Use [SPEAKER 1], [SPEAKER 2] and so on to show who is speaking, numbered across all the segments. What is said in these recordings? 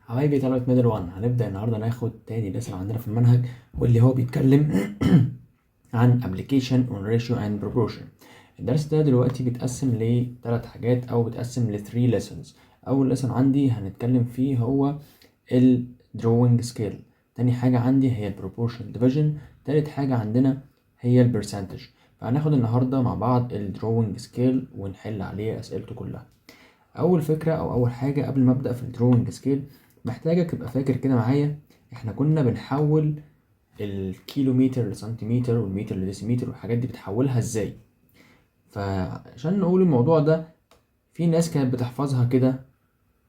[SPEAKER 1] حبايبي طلبة middle 1، هنبدأ النهاردة ناخد تاني lesson عندنا في المنهج، واللي هو بيتكلم عن application on ratio and proportion. الدرس ده دلوقتي بيتقسم لثلاث حاجات أو بيتقسم ل 3 lessons. أول lesson عندي هنتكلم فيه هو ال drawing scale، تاني حاجة عندي هي ال proportion division، تالت حاجة عندنا هي ال percentage. فهناخد النهاردة مع بعض ال drawing scale ونحل عليه أسئلته كلها. أول فكرة أو أول حاجة قبل ما أبدأ في ال drawing scale، محتاجك تبقى فاكر كده معايا احنا كنا بنحول الكيلومتر لسنتيمتر والمتر لديسيمتر والحاجات دي بتحولها ازاي. فعشان نقول الموضوع ده، في ناس كانت بتحفظها كده،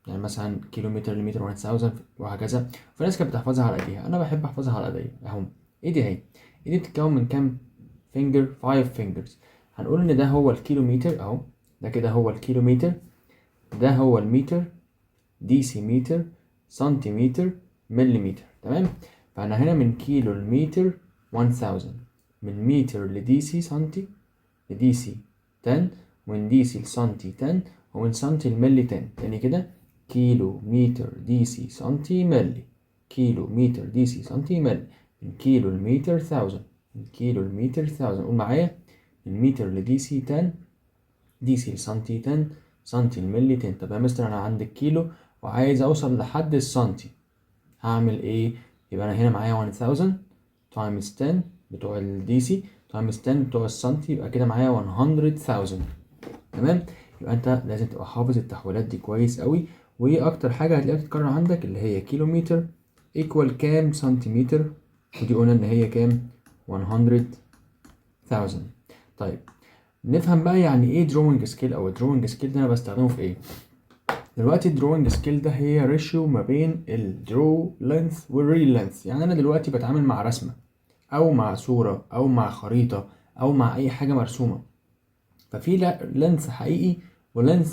[SPEAKER 1] يعني مثلا كيلومتر لمتر 1000 وهكذا. في ناس كانت بتحفظها على ايديها. انا بحب احفظها على ايديا. اهو ايدي اهي، ايدي بتتكون من كام finger؟ 5 fingers. هنقول ان ده هو الكيلومتر اهو، ده كده هو الكيلومتر، ده هو المتر، ديسيمتر، سنتيمتر، مليمتر. تمام؟ فانا هنا من كيلو لمتر 1000، من متر لديسي سنتي لديسي 10، ومن ديسي لسنتي 10، ومن سنتي لملي 10. تاني كده: كيلو متر ديسي سنتي ملي، كيلو متر ديسي سنتي ملي. من كيلو لمتر 1000، من كيلو لمتر 1000. قول معايا: من متر لديسي 10، ديسي لسنتي 10، سنتي لملي 10. طب يا مستر، انا عندي الكيلو وعايز اوصل لحد السنتي، هعمل ايه؟ يبقى انا هنا معايا 1000 times 10 بتوع الديسي times 10 بتوع السنتي، يبقى كده معايا 100,000. تمام؟ يبقى انت لازم تبقى حافظ التحويلات دي كويس قوي. وايه اكتر حاجه هتلاقيها بتتكرر عندك؟ اللي هي كيلومتر equal كام سنتيمتر، ودي قلنا ان هي كام؟ 100,000. طيب، نفهم بقى يعني ايه drawing scale، او drawing scale ده انا بستخدمه في ايه. دلوقتي ال drawing scale ده هي ratio ما بين ال draw length وال real length. يعني انا دلوقتي بتعامل مع رسمه او مع صوره او مع خريطه او مع اي حاجه مرسومه، ففي length حقيقي و length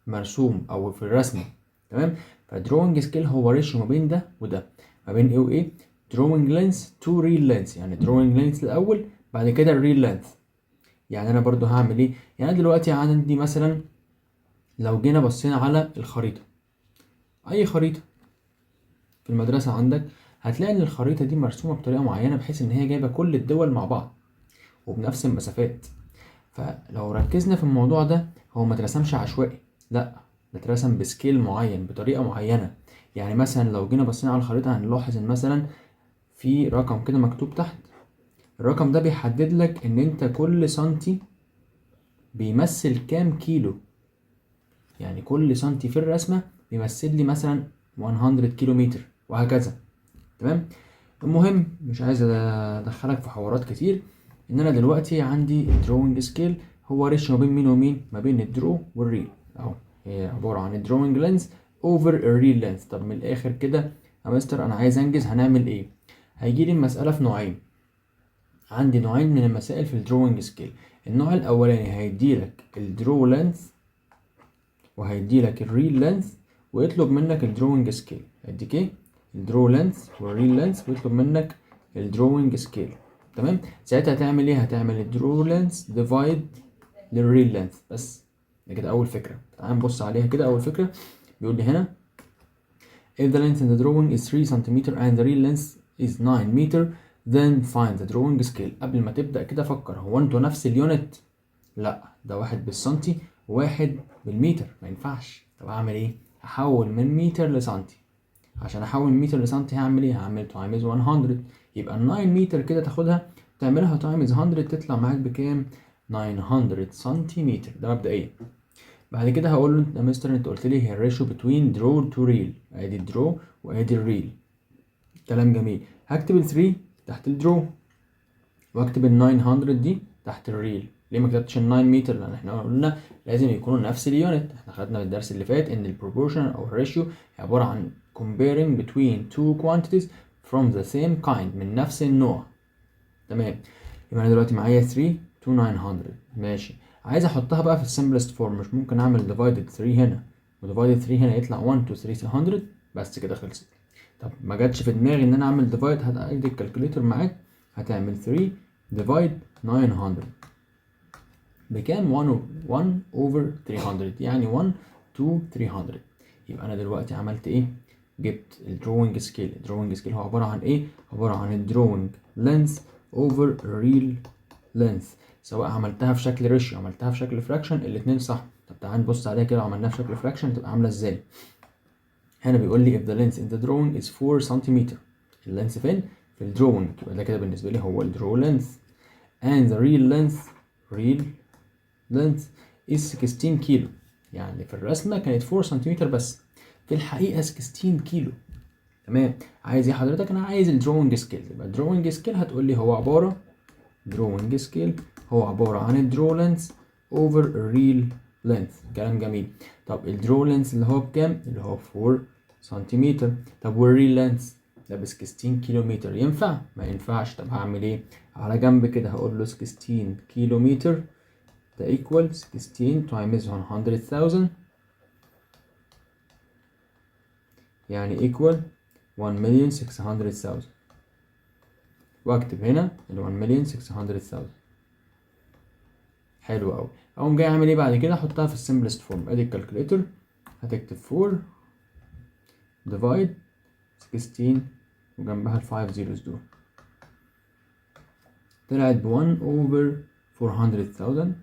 [SPEAKER 1] مرسوم او في الرسمه. تمام؟ ف drawing scale هو ratio ما بين ده وده. ما بين ايه وايه؟ drawing length to real length. يعني drawing length الاول، بعد كده ال real length. يعني انا برضو هعمل ايه؟ يعني دلوقتي عندي مثلا لو جينا بصينا على الخريطة، اي خريطة في المدرسة عندك، هتلاقي ان الخريطة دي مرسومة بطريقة معينة بحيث ان هي جايبة كل الدول مع بعض وبنفس المسافات. فلو ركزنا في الموضوع ده، هو ما اترسمش عشوائي، لا، ده اترسم ب scale معين، بطريقة معينة. يعني مثلا لو جينا بصينا على الخريطة هنلاحظ ان مثلا في رقم كده مكتوب تحت. الرقم ده بيحدد لك ان انت كل سنتي بيمثل كام كيلو. يعني كل سنتي في الرسمة بيمثل لي مثلا 100 كيلو متر وهكذا. تمام؟ المهم، مش عايز ادخلك في حوارات كتير. ان انا دلوقتي عندي drawing scale هو ratio ما بين مين ومين؟ ما بين ال draw وال real. اهو، هي عبارة عن ال drawing length over ال real length. طب من الاخر كده يا مستر، انا عايز انجز، هنعمل ايه؟ هيجي لي المسألة في نوعين. عندي نوعين من المسائل في ال drawing scale. النوع الاولاني هيديلك ال draw length وهيديلك ال real length ويطلب منك ال drawing scale. هيديك ايه؟ ال draw length وال real length ويطلب منك ال drawing scale. تمام؟ ساعتها هتعمل ايه؟ هتعمل ال draw length divide لل real length. بس ده كده اول فكره. تعال نبص عليها كده. اول فكره بيقول لي هنا: if the length in the drawing is 3 cm and the real length is 9 meter، then find the drawing scale. قبل ما تبدأ كده فكر، هو انتوا نفس ال unit؟ لا، ده واحد بالسنتي وواحد بالمتر، ما ينفعش. طب اعمل ايه؟ هحول من متر لسنتي. عشان احول من متر لسنتي هعمل ايه؟ هعمل times 100. يبقى ال 9 متر كده تاخدها تعملها times 100، تطلع معاك بكام؟ 900 سنتيمتر. ده مبدئيا. بعد كده هقول له: يا مستر، انت قلت لي هي ال ratio between draw to real. ادي ال draw وادي ال real. كلام جميل. هكتب ال 3 تحت ال draw واكتب ال 900 دي تحت ال real. ليه ما كتبتش ال 9 متر؟ لان احنا قلنا لازم يكونوا نفس ال unit. احنا خدنا في الدرس اللي فات ان ال proportion او ال ratio عبارة عن comparing between two quantities from the same kind، من نفس النوع. تمام؟ يبقى انا دلوقتي معايا 3 to 900. ماشي. عايز احطها بقى في ال simplest form. مش ممكن اعمل divided 3 هنا و divided 3 هنا، يطلع 1 to 300؟ بس كده خلصت. طب ما جاتش في دماغي ان انا اعمل divide. هتاخد ال calculator معاك، هتعمل 3 divide 900 بكام؟ 1 1 over 300، يعني 1 to 300. يبقى انا دلوقتي عملت ايه؟ جبت ال drawing scale. ال drawing scale هو عبارة عن ايه؟ عبارة عن ال drawing length over real length، سواء عملتها في شكل ratio عملتها في شكل fraction، الاتنين صح. طب تعال نبص عليها كده، لو عملناها في شكل fraction تبقى عاملة ازاي؟ هنا بيقول لي if the length in the drawing is 4 سنتيمتر. ال length فين؟ في ال drawing، يبقى ده كده بالنسبة لي هو ال draw length، and the real length، real length is 16 كيلو. يعني في الرسمة كانت 4 سنتيمتر بس في الحقيقة 16 كيلو. تمام. عايز ايه حضرتك؟ انا عايز ال drawing scale. يبقى ال drawing scale هتقول لي هو عبارة، drawing scale هو عبارة عن ال draw length over real length. كلام جميل. طب ال draw length اللي هو بكام؟ اللي هو 4 سنتيمتر. طب وال real length ده ب 16 كيلو متر، ينفع؟ ما ينفعش. طب هعمل ايه؟ على جنب كده هقول له 16 كيلو متر ده equal 16 times 100,000، يعني equal 1,600,000، واكتب هنا ال 1,600,000. حلو قوي. اقوم جاي اعمل ايه بعد كده؟ احطها في ال simplest form. ادي ال calculator، هتكتب 4 divide 16 وجنبها ال 5 zeros دول، طلعت ب 1 over 400,000.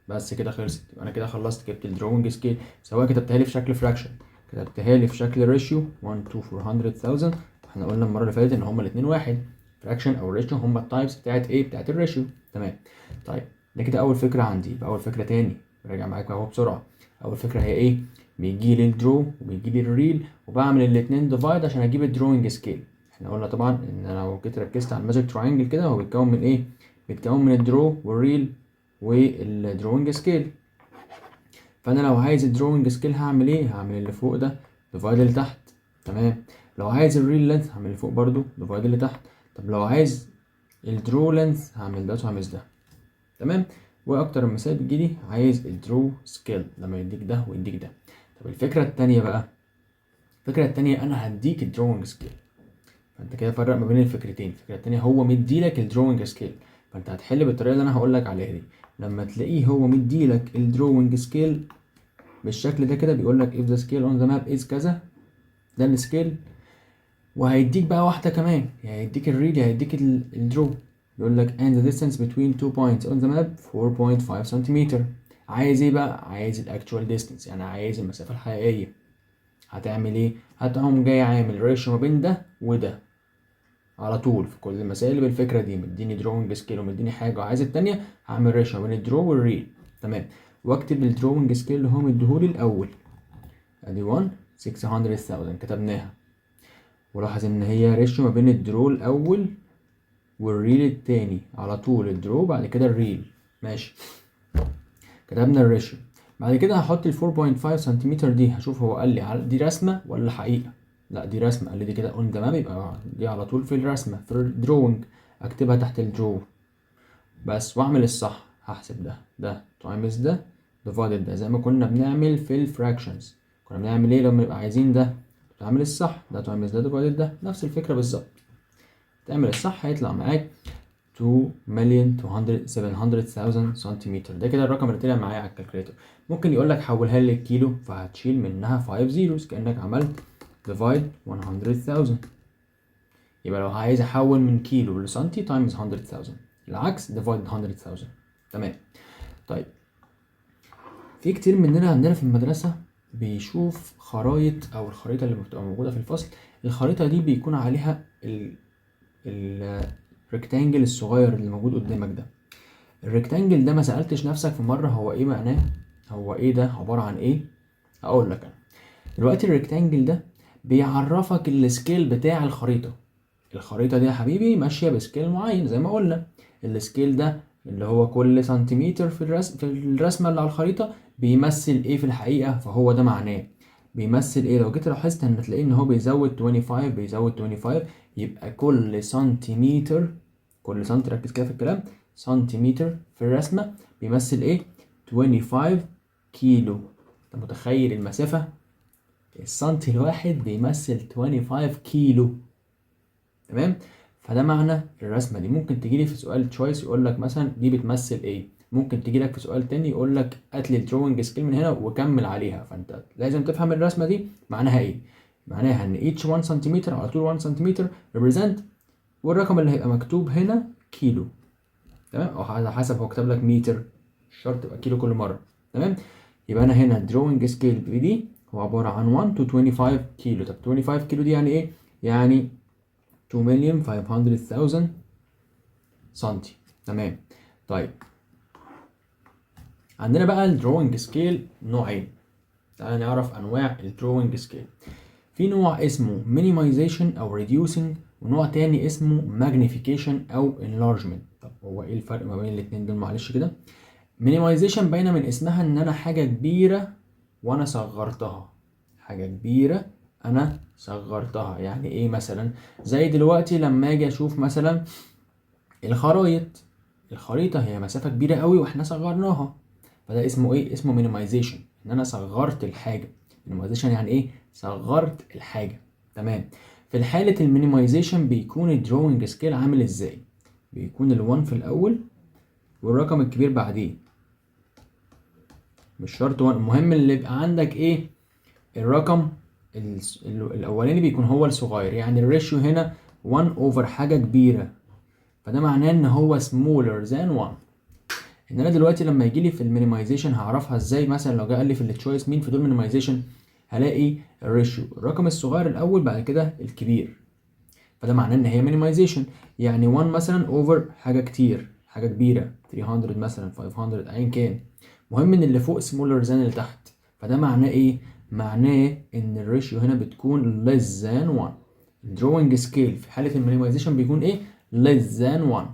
[SPEAKER 1] بس كده خلصت. يبقى انا كده خلصت، جبت ال drawing scale، سواء كتبتها لي في شكل fraction، كتبتها لي في شكل ratio 1 to 400,000. احنا قلنا المره اللي فاتت ان هما الاثنين واحد، fraction او ratio هما ال types بتاعت ايه؟ بتاعت ال ratio. تمام. طيب ده كده اول فكره عندي. يبقى اول فكره تاني، راجع معاك اهو بسرعه. اول فكره هي ايه؟ بيجي لي ال draw وبيجي لي ال real وبعمل الاثنين divide عشان اجيب ال drawing scale. احنا قلنا طبعا ان انا لو جيت ركزت على ال magic triangle كده، هو بيتكون من ايه؟ بيتكون من ال draw وال real وال drawing scale. فانا لو عايز ال drawing scale هعمل ايه؟ هعمل اللي فوق ده divide اللي تحت. تمام. لو عايز ال real length هعمل اللي فوق برضو divide اللي تحت. طب لو عايز ال draw length هعمل ده times ده. تمام. واكتر المسائل بتجيلي عايز ال draw scale لما يديك ده ويديك ده. طب الفكره التانية بقى، الفكره التانية انا هديك ال drawing scale، فانت كده فرق ما بين الفكرتين. الفكره التانية هو مديلك ال drawing scale، فانت هتحل بالطريقه اللي انا هقولك عليها دي. لما تلاقيه هو مديلك ال drawing scale بالشكل ده كده، بيقول لك if the scale on the map is كذا، ده ال scale، وهيديك بقى واحدة كمان، يعني هيديك ال real، هيديك ال draw، بيقول لك and the distance between two points on the map 4.5 سنتيمتر. عايز ايه بقى؟ عايز ال actual distance، يعني عايز المسافة الحقيقية. هتعمل ايه؟ هتقوم جاي عامل ratio ما بين ده وده على طول. في كل المسائل بالفكرة دي، مديني drawing scale ومديني حاجة وعايز التانية، هعمل ratio ما بين ال draw وال real. تمام. واكتب ال drawing scale اللي هو مديهولي الأول، ادي 1 600,000 كتبناها. ولاحظ ان هي ratio ما بين ال draw الاول وال real التاني، على طول ال draw بعد كده ال real. ماشي، كتبنا ال ratio. بعد كده هحط ال 4.5 سنتيمتر دي، هشوف هو قال لي دي رسمة ولا حقيقة. لا دي رسمة، قال لي دي كده on the map، يبقى دي على طول في الرسمة في ال drawing، اكتبها تحت ال draw بس، واعمل الصح. هحسب ده، ده times ده divided ده، زي ما كنا بنعمل في ال fractions. كنا بنعمل ايه لما نبقى عايزين ده؟ تعمل الصح، ده times ده divided ده، نفس الفكرة بالظبط. تعمل الصح هيطلع معاك 2 مليون 200 700,000 سنتيمتر. ده كده الرقم اللي طلع معايا على ال calculator. ممكن يقول لك حولها لي للكيلو، فهتشيل منها 5 zeros كأنك عملت divide 100,000. يبقى لو عايز احول من كيلو لسنتي times 100,000، العكس divide 100,000. تمام. طيب في كتير مننا عندنا في المدرسة بيشوف خرايط أو الخريطة اللي بتبقى موجودة في الفصل، الخريطة دي بيكون عليها ال rectangle الصغير اللي موجود قدامك ده. ال rectangle ده ما سألتش نفسك في مرة هو ايه معناه؟ هو ايه ده؟ عبارة عن ايه؟ هقول لك انا دلوقتي. ال rectangle ده بيعرفك ال scale بتاع الخريطة. الخريطة دي يا حبيبي ماشية ب scale معين، زي ما قلنا ال scale ده اللي هو كل سنتيمتر في الرسم، في الرسمة اللي على الخريطة بيمثل ايه في الحقيقة، فهو ده معناه بيمثل ايه. لو جيت لاحظت ان تلاقيه ان هو بيزود 25، بيزود 25، يبقى كل سنتيمتر، كل سنتي، ركز كده في الكلام، سنتيمتر في الرسمة بيمثل ايه؟ 25 كيلو. انت متخيل المسافة؟ السنتي الواحد بيمثل 25 كيلو. تمام. فده معنى الرسمة دي. ممكن تجيلي في سؤال choice يقول لك مثلا دي بتمثل ايه؟ ممكن تجي لك في سؤال تاني يقول لك هات لي ال drawing scale من هنا وكمل عليها، فانت لازم تفهم الرسمة دي معناها ايه. معناها ان each 1 سنتيمتر على طول 1 سنتيمتر represent، والرقم اللي هيبقى مكتوب هنا كيلو، تمام، او على حسب هو كتب لك متر، مش شرط تبقى كيلو كل مرة، تمام. يبقى انا هنا ال drawing scale دي هو عبارة عن 1 to 25 كيلو. طب 25 كيلو دي يعني ايه؟ يعني 2,500,000 سنتي، تمام. طيب عندنا بقى ال drawing scale نوعين، تعالى نعرف انواع ال drawing scale. في نوع اسمه minimization او reducing، ونوع تاني اسمه magnification او enlargement. طب هو ايه الفرق ما بين الاتنين دول؟ معلش كده، minimization باينة من اسمها ان انا حاجة كبيرة وانا صغرتها، حاجة كبيرة انا صغرتها. يعني ايه مثلا؟ زي دلوقتي لما اجي اشوف مثلا الخرايط، الخريطة هي مسافة كبيرة قوي واحنا صغرناها، فده اسمه ايه؟ اسمه minimization، ان انا صغرت الحاجة. minimization يعني ايه؟ صغرت الحاجة، تمام. في حاله ال minimization بيكون ال drawing scale عامل ازاي؟ بيكون ال1 في الاول والرقم الكبير بعديه، مش شرط 1، المهم اللي يبقى عندك ايه؟ الرقم الاولاني بيكون هو الصغير. يعني ال ratio هنا 1 over حاجة كبيرة، فده معناه ان هو smaller than 1. ان انا دلوقتي لما يجي لي في ال minimization هعرفها ازاي؟ مثلا لو جه قال لي في ال choice مين في دول minimization، هلاقي ال ratio الرقم الصغير الاول بعد كده الكبير، فده معناه ان هي minimization. يعني 1 مثلا over حاجة كتير، حاجة كبيرة، 300 مثلا، 500، ايا كان، المهم ان اللي فوق smaller than اللي تحت، فده معناه ايه؟ معناه ان ال ratio هنا بتكون less than 1. ال drawing scale في حاله ال minimization بيكون ايه؟ less than 1،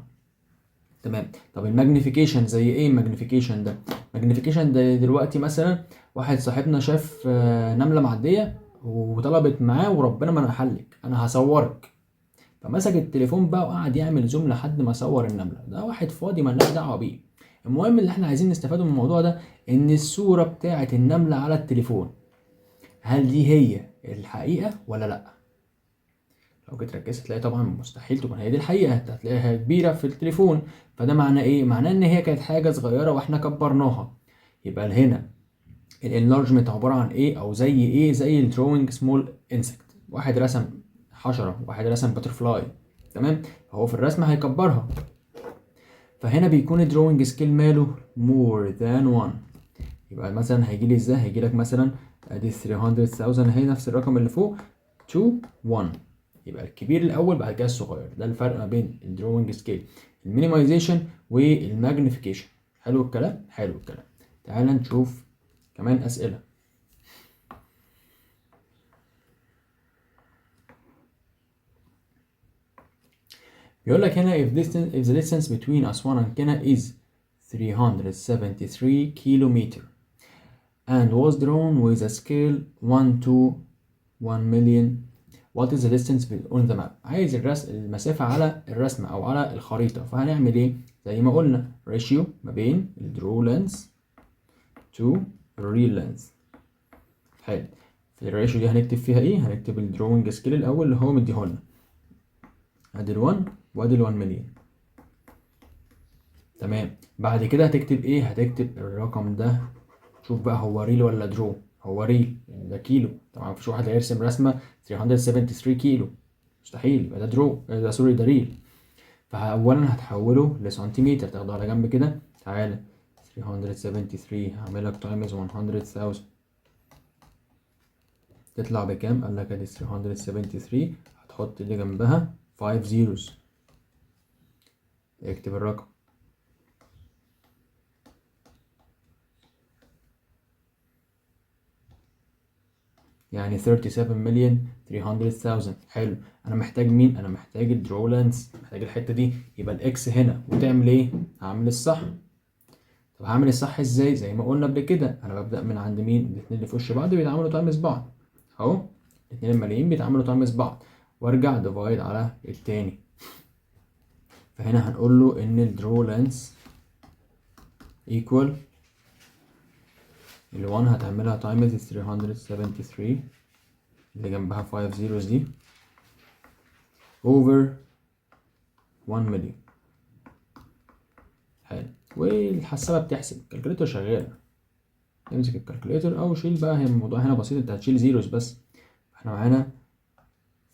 [SPEAKER 1] تمام. طب ال magnification زي ايه ال magnification ده؟ magnification ده دلوقتي مثلا واحد صاحبنا شاف نملة معدية وطلبت معاه، وربنا ما انا حلك، انا هصورك، فمسك التليفون بقى وقعد يعمل zoom لحد ما صور النملة. ده واحد فاضي مالناش دعوة بيه. المهم اللي احنا عايزين نستفاده من الموضوع ده ان الصورة بتاعة النملة على التليفون هل دي هي الحقيقة ولا لا؟ لو جيت ركزت تلاقي طبعا مستحيل تكون هي دي الحقيقة، انت هتلاقيها كبيرة في التليفون. فده معناه ايه؟ معناه ان هي كانت حاجة صغيرة واحنا كبرناها. يبقى هنا ال enlargement عبارة عن ايه؟ او زي ايه؟ زي ال drawing small insect، واحد رسم حشرة، واحد رسم butterfly، تمام، فهو في الرسمة هيكبرها. فهنا بيكون ال drawing scale ماله more than 1. يبقى مثلا هيجي لي ازاي؟ هيجي لك مثلا ادي 300,000 اهي، نفس الرقم اللي فوق to 1، يبقى الكبير الاول بعد كده الصغير. ده الفرق ما بين ال drawing scale ال minimization وال magnification. حلو الكلام؟ حلو الكلام. تعال نشوف كمان اسئلة. بيقول لك هنا if the distance between Aswan and Qena is 373 kilometer and was drawn with a scale 1 to 1 million, what is the distance on the map؟ عايز المسافة على الرسمة أو على الخريطة. فهنعمل إيه؟ زي ما قلنا ratio ما بين ال draw length to real length. حلو. في ال ratio دي هنكتب فيها إيه؟ هنكتب ال drawing scale الأول اللي هو مديهولنا، ادي ال 1 وادي ال 1 مليون، تمام. بعد كده هتكتب ايه؟ هتكتب الرقم ده، شوف بقى هو real ولا draw. هو real يعني ده كيلو، طبعا مفيش واحد هيرسم رسمه 373 كيلو، مستحيل، يبقى ده draw، ده sorry ده real. فاولا هتحوله لسنتيمتر، تاخده على جنب كده، تعالى 373 هعملك times 100,000، تطلع بكام؟ قال لك ادي 373، هتحط اللي جنبها 5 zeros، اكتب الرقم. يعني 37,300,000. حلو. انا محتاج مين؟ انا محتاج ال draw length، محتاج الحتة دي، يبقى ال x هنا. وتعمل ايه؟ هعمل الصح. طب هعمل الصح ازاي؟ زي ما قلنا قبل كده، انا ببدأ من عند مين؟ الاتنين اللي في وش بعض بيتعملوا times بعض اهو، الاتنين الماليين بيتعملوا times بعض، وارجع divide على التاني. فهنا هنقول له ان ال draw length equal ال 1 هتعملها times 373 اللي جنبها 5 zeros دي over 1 مليون. حلو. والحسابه بتحسب، ال calculator شغاله. امسك ال calculator او شيل بقى، هي الموضوع هنا بسيط، انت هتشيل zeros بس. احنا معانا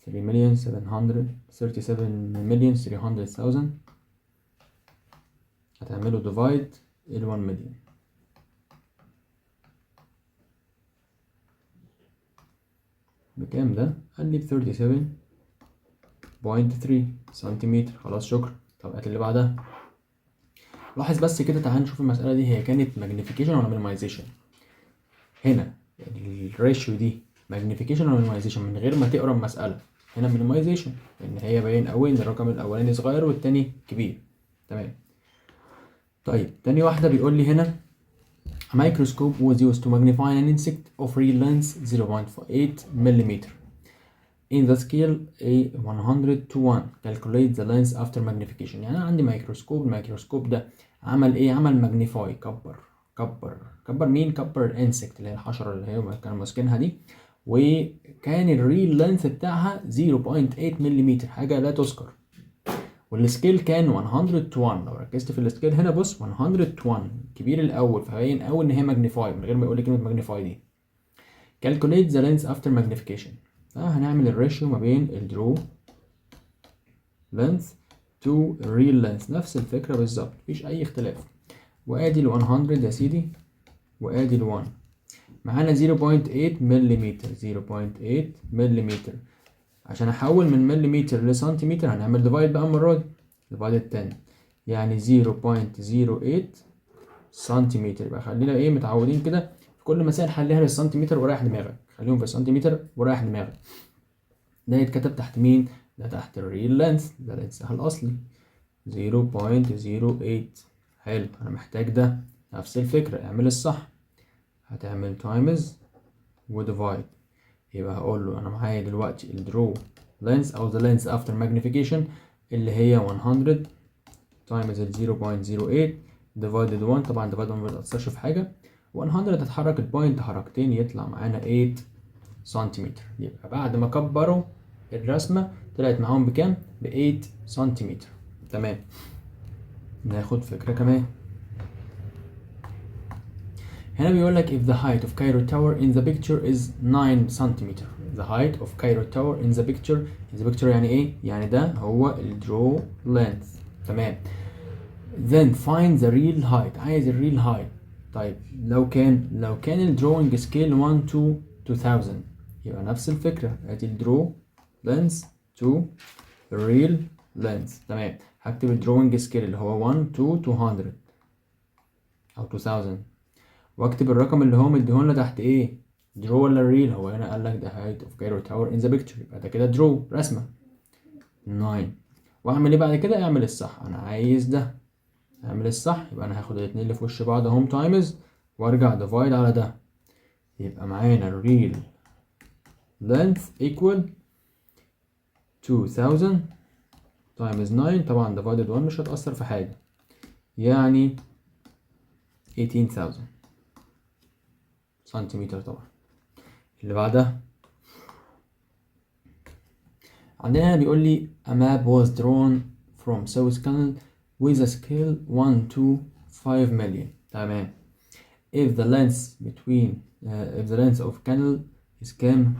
[SPEAKER 1] 3 مليون 737 مليون 300,000، هتعمله divide ال 1 مليون. بكام ده؟ قال لي ب 37.3 سنتيمتر. خلاص شكرا. طب هات اللي بعدها. لاحظ بس كده، تعال نشوف المسألة دي هي كانت magnification ولا minimization. هنا ال ratio دي magnification ولا minimization من غير ما تقرا المسألة. هنا minimization لأن هي باين قوي إن الرقم الأولاني صغير والتاني كبير. تمام. طيب تاني واحدة بيقول لي هنا A microscope was used to magnify an insect of real length 0.8 millimeter. In the scale a 100 to 1 calculate the length after magnification. يعني أنا عندي مايكروسكوب، الميكروسكوب ده عمل إيه؟ عمل magnify، كبر كبر كبر مين؟ كبر ال insect اللي هي الحشرة اللي هي كانوا ماسكينها دي، وكان ال real length بتاعها 0.8 ملم، حاجة لا تذكر. وال scale كان 100 to 1. لو ركزت في ال scale هنا بص 100 to 1 كبير الأول، فباين قوي إن هي magnify من غير ما يقول لي كلمة magnify دي. calculate the length after magnification. فهنعمل ال ratio ما بين ال draw length to real length، نفس الفكرة بالظبط، مفيش أي اختلاف. وآدي ال 100 يا سيدي، وآدي ال 1، معانا 0.8 ملم، 0.8 ملم. عشان أحول من مليمتر لسنتيمتر هنعمل divide بقى المرة دي، divide 10، يعني 0.08 سنتيمتر. يبقى خلينا إيه متعودين كده في كل مسائل حليها للسنتيمتر وريح دماغك، خليهم في السنتيمتر وريح دماغك. ده يتكتب تحت مين؟ ده تحت ال real length، ده length الأصلي 0.08. حلو، أنا محتاج ده، نفس الفكرة، اعمل الصح، هتعمل times و divide. يبقى هقول له أنا معايا دلوقتي ال draw length أو the length after magnification اللي هي 100 times ال 0.08 divided 1. طبعا divided 1 ما بتأثرش في حاجة. 100 هتحرك ال point حركتين يطلع معانا 8 سنتيمتر. يبقى بعد ما كبروا الرسمة طلعت معاهم بكام؟ ب 8 سنتيمتر. تمام. ناخد فكرة كمان. هنا بيقول لك if the height of Cairo Tower in the picture is 9 centimeter. The height of Cairo Tower in the picture, in the picture يعني ايه؟ يعني ده هو ال draw length. تمام. Then find the real height. عايز ال real height. طيب لو كان ال drawing scale 1 to 2000، يبقى نفس الفكرة، ادي ال draw length to real length. تمام. هكتب ال drawing scale اللي هو 1 to 200 أو 2000، واكتب الرقم اللي هو مديهولنا تحت ايه؟ draw ولا real؟ هو هنا قال لك the height of Cairo Tower in the picture، يبقى ده كده draw رسمة 9. واعمل ايه بعد كده؟ اعمل الصح، انا عايز ده، اعمل الصح، يبقى انا هاخد الاتنين اللي في وش بعض اهم times وارجع divide على ده، يبقى معانا ال real length equal 2000 times 9، طبعا divided 1 مش هتأثر في حاجة، يعني 18,000 سنتيمتر. طبعا اللي بعدها عندنا هنا بيقول لي a map was drawn from Suez Canal with a scale 1 to 5 million. تمام. If the length between if the length of canal is كام؟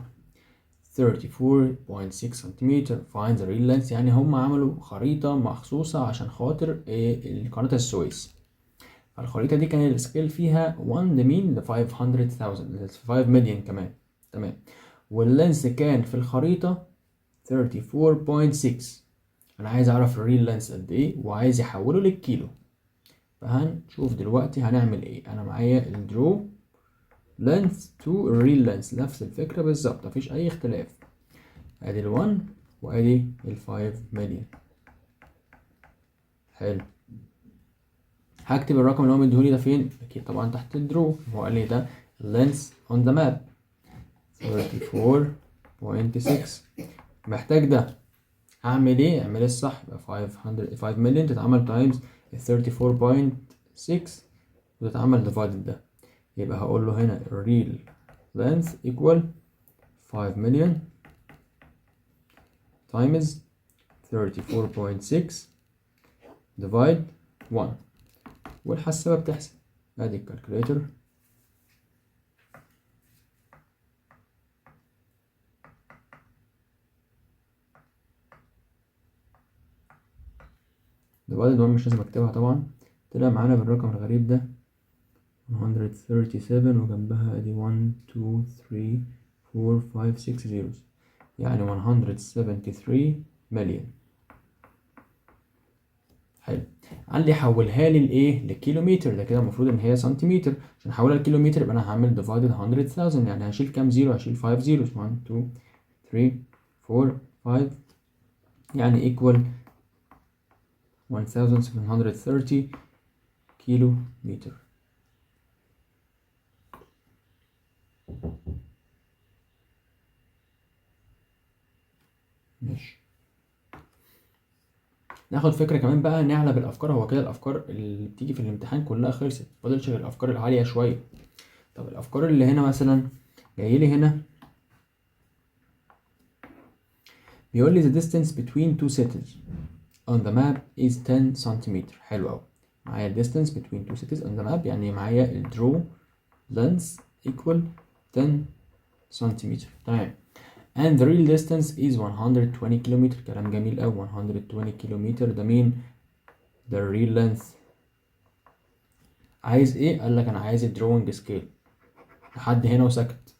[SPEAKER 1] 34.6 سنتيمتر، find the real length. يعني هم عملوا خريطة مخصوصة عشان خاطر إيه؟ قناة السويس. فالخريطة دي كان ال scale فيها 1 لمين؟ ل 500,000، ل 5 مليون كمان. تمام. وال length كان في الخريطة 34.6. انا عايز اعرف ال real length قد ايه، وعايز يحوله للكيلو. فهنشوف دلوقتي هنعمل ايه. انا معايا ال draw length to real length، نفس الفكرة بالظبط، مفيش اي اختلاف. ادي ال 1 وادي ال 5 مليون. حلو. هكتب الرقم اللي هو مديهولي ده فين؟ اكيد طبعا تحت ال draw. هو قال لي ده length on the map 34.6. محتاج ده، هعمل ايه؟ اعمل الصح، يبقى 500 5 مليون تتعمل times 34.6 وتتعمل divided ده. يبقى هقول له هنا real length equal 5 million times 34.6 divide 1، والحاسبة بتحسب. ادي ال calculator. divided 1 مش لازم اكتبها طبعا. طلع معانا بالرقم الغريب ده 137، وجنبها ادي 1 2 3 4 5 6 zeros، يعني 173 مليون. حلو. قال لي حولها لي لايه؟ لكيلومتر. ده كده المفروض ان هي سنتيمتر، عشان احولها لكيلومتر يبقى انا هعمل divided 100,000، يعني هشيل كام zero؟ هشيل 5 zeros، 1 2 3 4 5، يعني equal 1730 كيلو متر. ماشي. ناخد فكرة كمان بقى، نعلى بالأفكار. هو كده الأفكار اللي بتيجي في الامتحان كلها خلصت، فاضلش غير الأفكار العالية شوية. طب الأفكار اللي هنا مثلا جاي لي هنا بيقول لي the distance between two cities on the map is 10 سنتيمتر. حلو أوي. معايا distance between two cities on the map، يعني معايا ال draw length equal 10 سنتيمتر. تمام. and the real distance is 120 كيلومتر. كلام جميل أوي. 120 كيلومتر ده مين؟ ده real length. عايز ايه؟ قال لك انا عايز ال drawing scale. لحد هنا وسكت.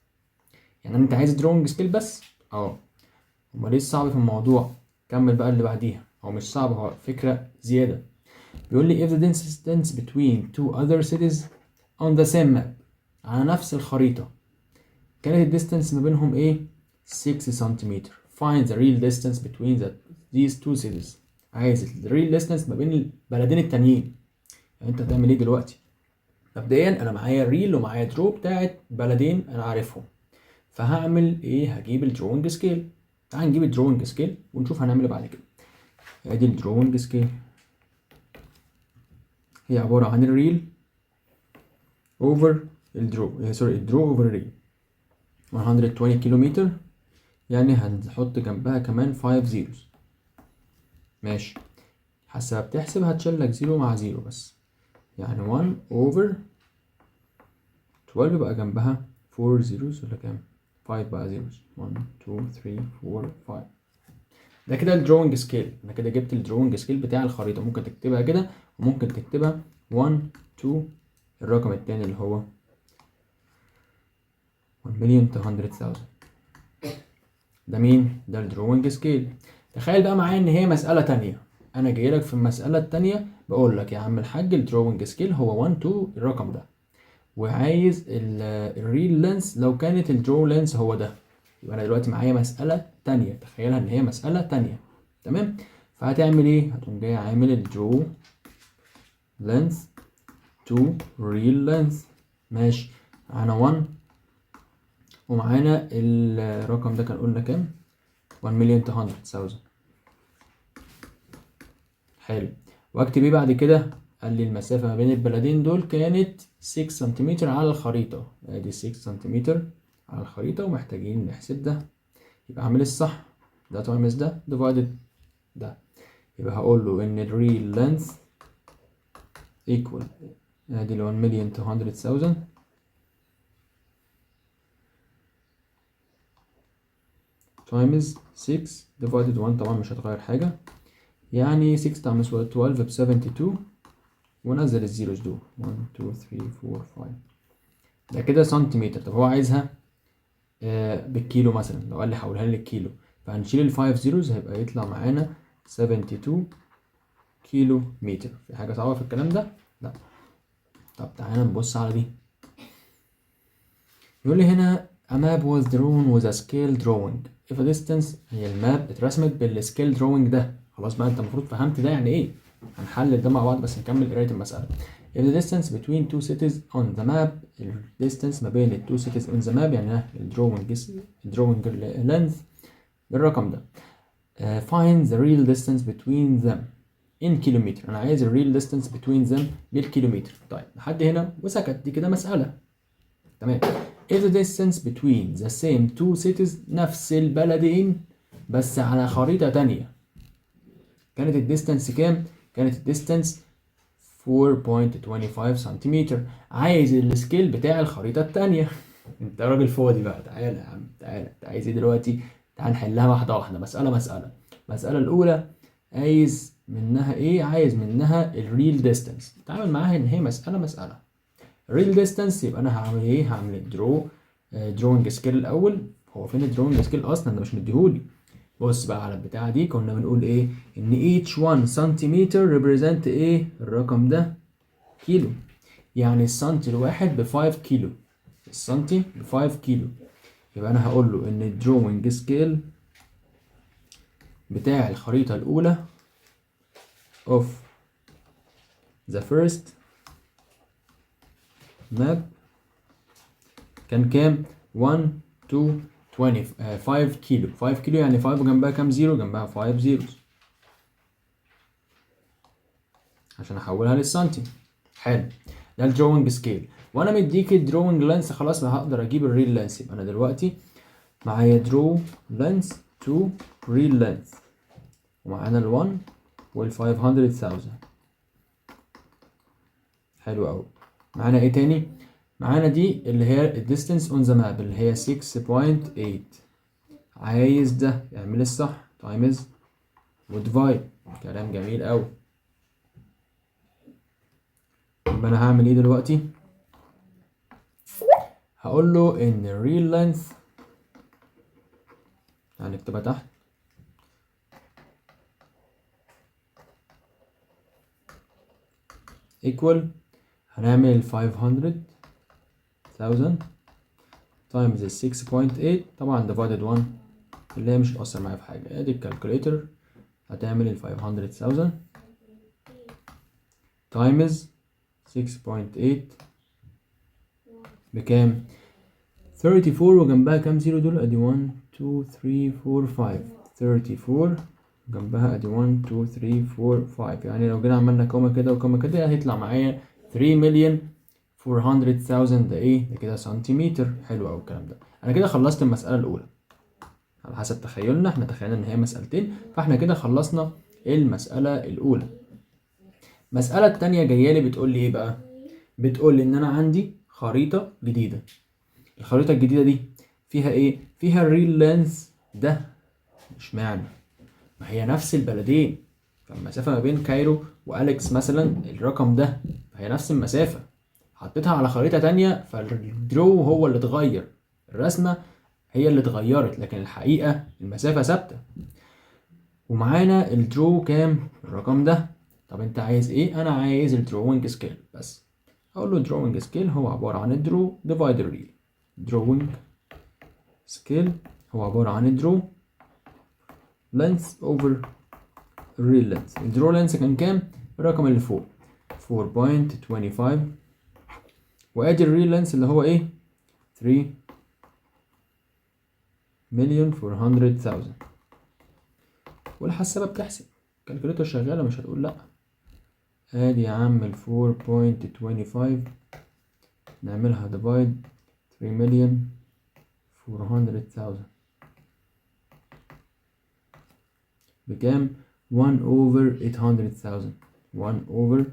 [SPEAKER 1] يعني انت عايز drawing scale بس؟ اه. امال ايه الصعب في الموضوع؟ كمل بقى اللي بعديها. هو مش صعب، هو فكرة زيادة. بيقول لي if the distance between two other cities on the same map، على نفس الخريطة، كانت ال distance ما بينهم ايه؟ 6 سنتيمتر. find the real distance between these two cities. عايز ال real distance ما بين البلدين التانيين. يعني انت هتعمل ايه دلوقتي؟ مبدئيا انا معايا real ومعايا draw بتاعت بلدين انا عارفهم، فهعمل ايه؟ هجيب ال drawing scale. تعال نجيب ال drawing scale ونشوف هنعمل ايه بعد كده. ادي ال drawing scale، هي عبارة عن ال real over ال draw، sorry ال draw over ال real. 120 كيلومتر، يعني هنحط جنبها كمان 5 zeros. ماشي. حسب بتحسب هتشيل لك zero مع zero بس، يعني 1 over 12 يبقى جنبها 4 zeros ولا كام؟ 5 بقى zeros، 1 2 3 4 5. ده كده ال drawing scale. انا كده جبت ال drawing scale بتاع الخريطة. ممكن تكتبها كده وممكن تكتبها 1 2 الرقم التاني اللي هو 1,200,000. ده مين؟ ده ال drawing scale. تخيل بقى معايا ان هي مسألة تانية. انا جاي لك في المسألة التانية بقول لك يا عم الحاج ال drawing scale هو 1 2 الرقم ده، وعايز ال real length لو كانت ال draw length هو ده. يبقى انا دلوقتي معايا مسألة تانية، تخيلها ان هي مسألة تانية. تمام. فهتعمل ايه؟ هتقوم جاي عامل ال draw length to real length. ماشي. معانا 1 ومعانا الرقم ده كان قلنا كام؟ 1,200,000. حلو. واكتب ايه بعد كده؟ قال لي المسافة ما بين البلدين دول كانت 6 سنتيمتر على الخريطة. ادي 6 سنتيمتر على الخريطة، ومحتاجين نحسب ده. يبقى اعمل الصح، ده times ده divided ده. يبقى هقول له ان ال real length equal ادي ال 1,200,000 times 6 divided 1. طبعا مش هتغير حاجة، يعني 6 times 12 ب 72، ونزل ال zeros دول 1 2 3 4 5. ده كده سنتيمتر. طب هو عايزها بالكيلو مثلا، لو قال لي حولها لي للكيلو، فهنشيل ال 5 zeros هيبقى يطلع معانا 72 كيلو متر. في حاجة صعبة في الكلام ده؟ لا. طب تعالى نبص على دي. يقول لي هنا a map was drawn with a scale drawing if a distance. هي ال map اترسمت بال scale drawing ده. خلاص بقى انت المفروض فهمت ده يعني ايه. هنحلل ده مع بعض بس نكمل قراية المسألة. If the distance between two cities on the map، ال distance ما بين ال two cities on the map، يعني ال drawing length بالرقم ده. Find the real distance between them in kilometer. انا عايز ال real distance between them بالكيلومتر. طيب لحد هنا وسكت، دي كده مسألة. تمام. If the distance between the same two cities، نفس البلدين بس على خريطة تانية، كانت ال distance كام؟ كانت ال distance 4.25 سنتيمتر. عايز ال scale بتاع الخريطة التانية. انت راجل فاضي بقى، تعالى يا عم تعالى، انت عايز ايه دلوقتي؟ تعال نحلها واحدة واحدة، مسألة مسألة. المسألة الأولى عايز منها ايه؟ عايز منها ال real distance. تعامل معاها ان هي مسألة مسألة. ال real distance يبقى انا هعمل ايه؟ هعمل ال drawing scale الاول. هو فين ال drawing scale اصلا؟ ده مش مديهولي. بص بقى على البتاعة دي، كنا بنقول ايه؟ ان each 1 سنتيمتر represent ايه؟ الرقم ده كيلو، يعني السنتي الواحد ب 5 كيلو، السنتي ب 5 كيلو. يبقى انا هقول له ان ال drawing scale بتاع الخريطة الأولى of the first map كان كام؟ 1 2 20 5 كيلو. 5 كيلو يعني 5 وجنبها كام zero؟ جنبها 5 zeros عشان احولها للسنتي. حلو، ده ال drawing scale، وانا مديك ال drawing length، خلاص ما هقدر اجيب ال real length. يبقى انا دلوقتي معايا draw length to real length، ومعانا ال 1 وال 500,000. حلو قوي. معانا ايه تاني؟ معانا دي اللي هي ال distance on the map اللي هي 6.8. عايز ده، اعمل الصح times و divide. كلام جميل قوي. يبقى انا هعمل ايه دلوقتي؟ هقول له ان ال real length هنكتبها تحت equal، هنعمل 500,000 times ال 6.8 طبعا divided 1 اللي هي مش هتأثر معايا في حاجة. ادي ال calculator هتعمل ال 500,000 times 6.8 بكام؟ 34 وجنبها كام zero دول؟ ادي 1 2 3 4 5، 34 جنبها ادي 1 2 3 4 5. يعني لو جينا عملنا comma كده و comma كده هيطلع معايا 3,400,000. ده ايه؟ ده كده سنتيمتر. حلو قوي الكلام ده. انا كده خلصت المسألة الأولى على حسب تخيلنا، احنا تخيلنا ان هي مسألتين، فاحنا كده خلصنا المسألة الأولى. المسألة التانية جاية لي بتقول لي ايه بقى؟ بتقول لي ان انا عندي خريطة جديدة. الخريطة الجديدة دي فيها ايه؟ فيها ال real length ده. اشمعنى؟ ما هي نفس البلدين، فالمسافة ما بين كايرو وأليكس مثلا الرقم ده، فهي نفس المسافة. حطيتها على خريطة تانية فال draw هو اللي اتغير، الرسمة هي اللي اتغيرت، لكن الحقيقة المسافة ثابتة. ومعانا ال draw كام؟ الرقم ده. طب انت عايز ايه؟ انا عايز ال drawing scale بس. هقول له drawing scale هو عبارة عن ال draw divide ال real. drawing scale هو عبارة عن ال draw length over real length. ال draw length كان كام؟ الرقم اللي فوق 4.25، وادي ال real length اللي هو ايه؟ 3,400,000. والحسابة بتحسب، ال calculator شغالة مش هتقول لأ. ادي يا عم ال 4.25 نعملها divide 3,400,000 بكام؟ 1 over 800,000. 1 over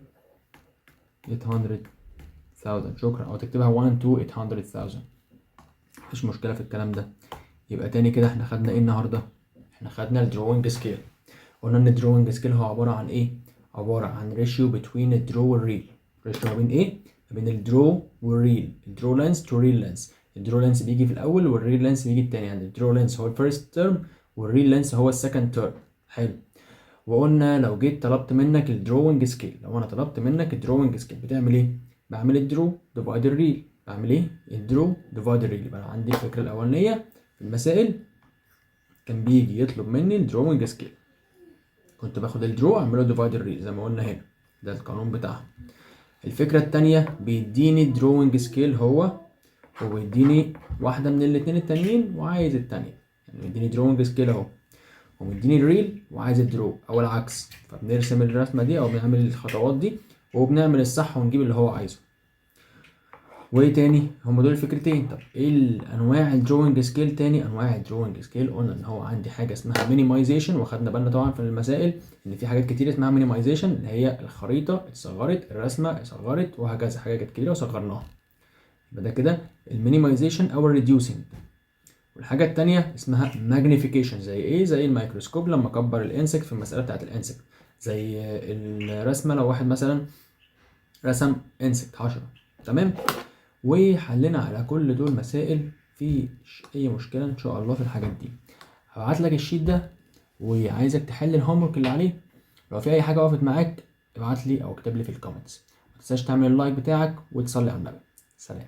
[SPEAKER 1] 800,000. شكرا. او تكتبها 1 to 800,000، مفيش مشكلة في الكلام ده. يبقى تاني كده احنا خدنا ايه النهاردة؟ احنا خدنا ال drawing scale. قلنا ان ال drawing scale هو عبارة عن ايه؟ عبارة عن ratio between ال draw وال real. ratio ما بين ايه؟ ما بين ال draw وال real، ال draw length to real length. ال draw length بيجي في الاول وال real length بيجي التاني، يعني ال draw length هو ال first term وال real length هو ال second term. حلو. وقلنا لو جيت طلبت منك ال drawing scale، لو انا طلبت منك ال drawing scale بتعمل ايه؟ بعمل ال draw divide ال real. بعمل ايه؟ ال draw divide ال real. يبقى انا عندي الفكره الاولانيه في المسائل كان بيجي يطلب مني ال drawing scale، كنت باخد ال draw اعمله divide ال real زي ما قلنا هنا، ده القانون بتاعها. الفكره التانية بيديني ال drawing scale هو، وبيديني واحده من الاتنين التانيين وعايز التانية، يعني بيديني drawing scale اهو ومديني ال real وعايز ال draw او العكس. فبنرسم الرسمه دي او بنعمل الخطوات دي وبنعمل الصح ونجيب اللي هو عايزه. وايه تاني؟ هم دول الفكرتين. طب ايه الانواع ال drawing scale تاني؟ انواع ال drawing scale قلنا ان هو عندي حاجة اسمها minimization، وخدنا بالنا طبعا في المسائل ان في حاجات كتير اسمها minimization، اللي هي الخريطة اتصغرت، الرسمة اتصغرت، وهكذا، حاجات كتيرة وصغرناها. يبقى ده كده ال minimization او ال reducing. والحاجة التانية اسمها magnification، زي ايه؟ زي الميكروسكوب لما كبر ال insect في المسالة بتاعت ال insect، زي الرسمة لو واحد مثلا رسم insect حشرة. تمام؟ وحلينا على كل دول مسائل، في اي مشكلة ان شاء الله في الحاجات دي؟ هبعت لك ال sheet ده وعايزك تحل ال homework اللي عليه. لو في اي حاجة وقفت معاك ابعت لي او اكتب لي في ال comments. ما تنساش تعمل ال like بتاعك وتصلي على النبي. سلام.